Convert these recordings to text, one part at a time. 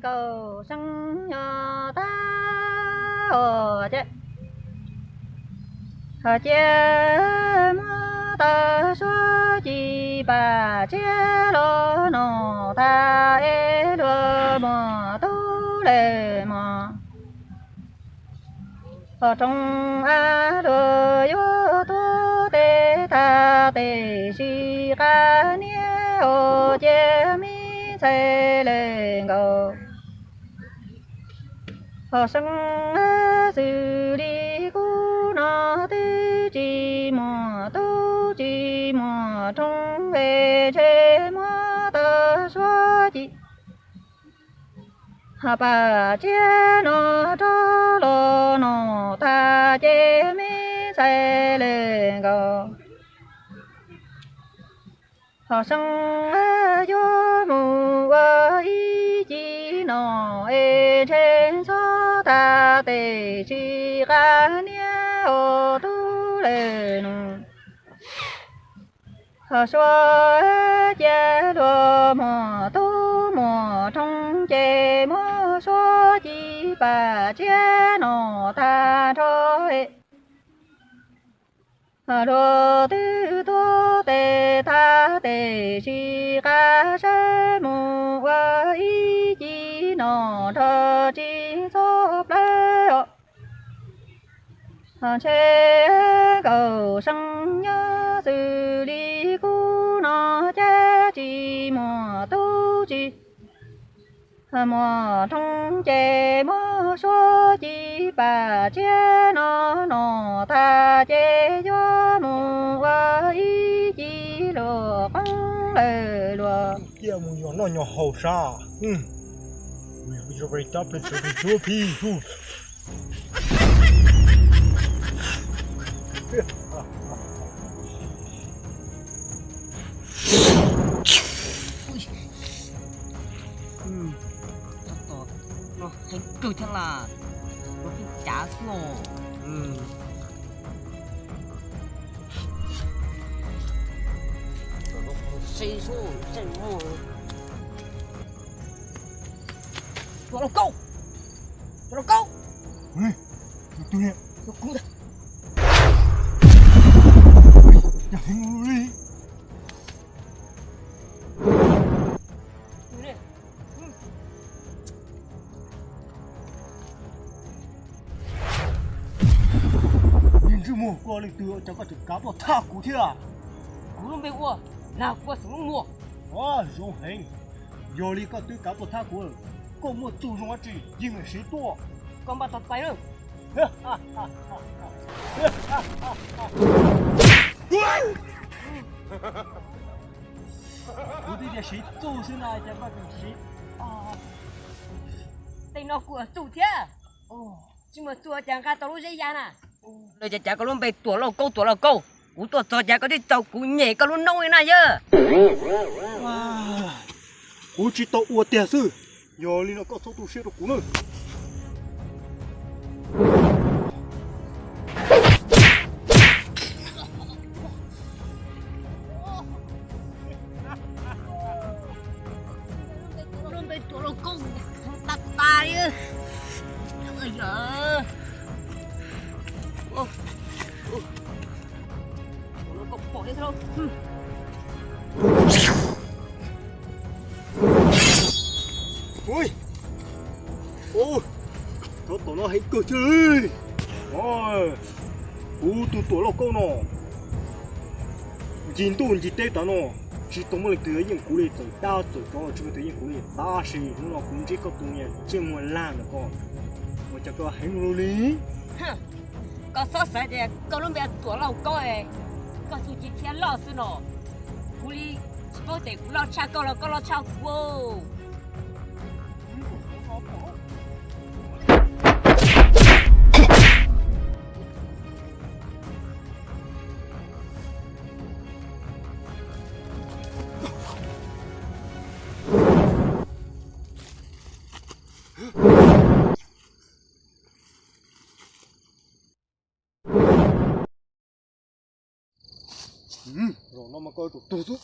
Kaum seeb nyob tag os ces, ho cia muab tau suab ci pam tsiab los nom tag es luag muam tub lawm mog. Ho roob av luag yuav tuag tes tag tes sis qab niab os ces me ntxhais lawm nkaus. Ho seeb xws li kuv no twb tsis muaj tub tsis muaj roob es ntshe muab tau suab ci pam tsiab no rov los nom tag ces me ntxhais lawm nkaus. Ho seeb yuav mus ua ib ci nom es ntshe ntxhov tag tes sis qab niab os tub lawm nus. Ho suab cia luag muam tub muam roob ces muab suab ci pam tsiab nom tag nrho es luag twb tuag tes tag tes sis qab saib mus ua ib ci nom nrog tsis txog plawv os. Ntshe kaum seeb nyob xws li kuv no ces tsis muaj tub tsis muaj roob ces muab suab ci pam tsiab no nom tag ces yuav mus ua ib ci luag qoob lawm luag. Cia mus yos noj yos haus sab. Tab tom no heev kawg thiab las, ua pheej cav xwb os. Tuam lauj kaub, tuam lauj kaub. Tus twg niam? Yog heev li. Niag ntsej muag, koj leej twg ua cas koj tseem kav tuaj thab kuv thiab? Kuv lub npe ua Nag Kua Xeem Lub Muag. Zoo heev, yog li koj twb kav tuaj thab kuv, koj muaj txuj zoo dab tsi yeej meem siv tuaj. Koj npaj tau txais na. Kuv twb tias siv txuj xwb na, cas koj tseem siv. Tej no kuv ua txuj thiab. Tsis muaj txuj cas nqa tau lub zeb ya na. Lawv cas cav koj lub npe Tuam Lauj Kaub, Tuam Lauj Kaub, kuv tuaj txog cas koj twb txaus kuv nyem koj lub noob li na yawg. Kuv tsis tau ua tiag xwb, yog li no koj txhob tu siab rau kuv na. Lub npe Tuam Lauj Kaub tas tas li. Tab tom no heev kawg thiab li. Kuv tus Tuam Lauj Kaub no, ncig ntuj ncig teb tas no, tsis tau muaj leej twg yeej kuv li, txawm dab txawm tsov los tsis muaj leej twg yeej kuv li. Tab sis hnub no kuv ntsib koj tus niam ntsej muag lag ntawm ko, ua cas koj heev luaj li. Koj txhob xav tias koj lub npe Tuam Lauj Kaub, koj txuj ci thiab loj xwb no. Kuv li tsis paub tias kuv loj tshaj koj los koj loj tshaj kuv. Zaum no mas koj yuav tsum tuag xwb.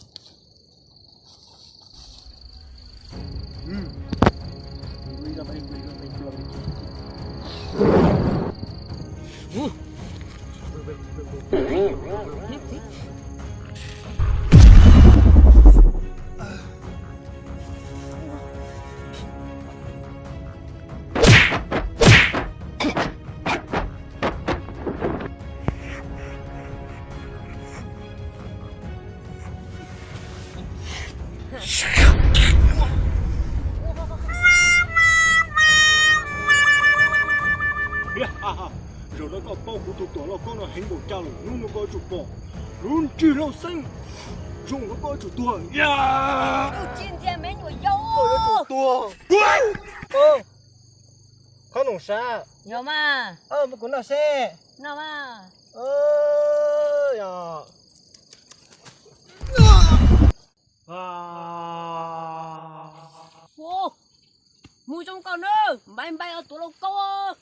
Zaum no koj paub kuv tus tuam lauj kaub no heev npaum cas lawm, hnub no koj yuav tsum pom lub nrig lauj xeeb, zaum no koj yuav tsum tuag. Koj yuav tsum tuag. Qhob noom sab, muab kuv noj seb. Mus zoo koj na, npai npai os tuam lauj kaub.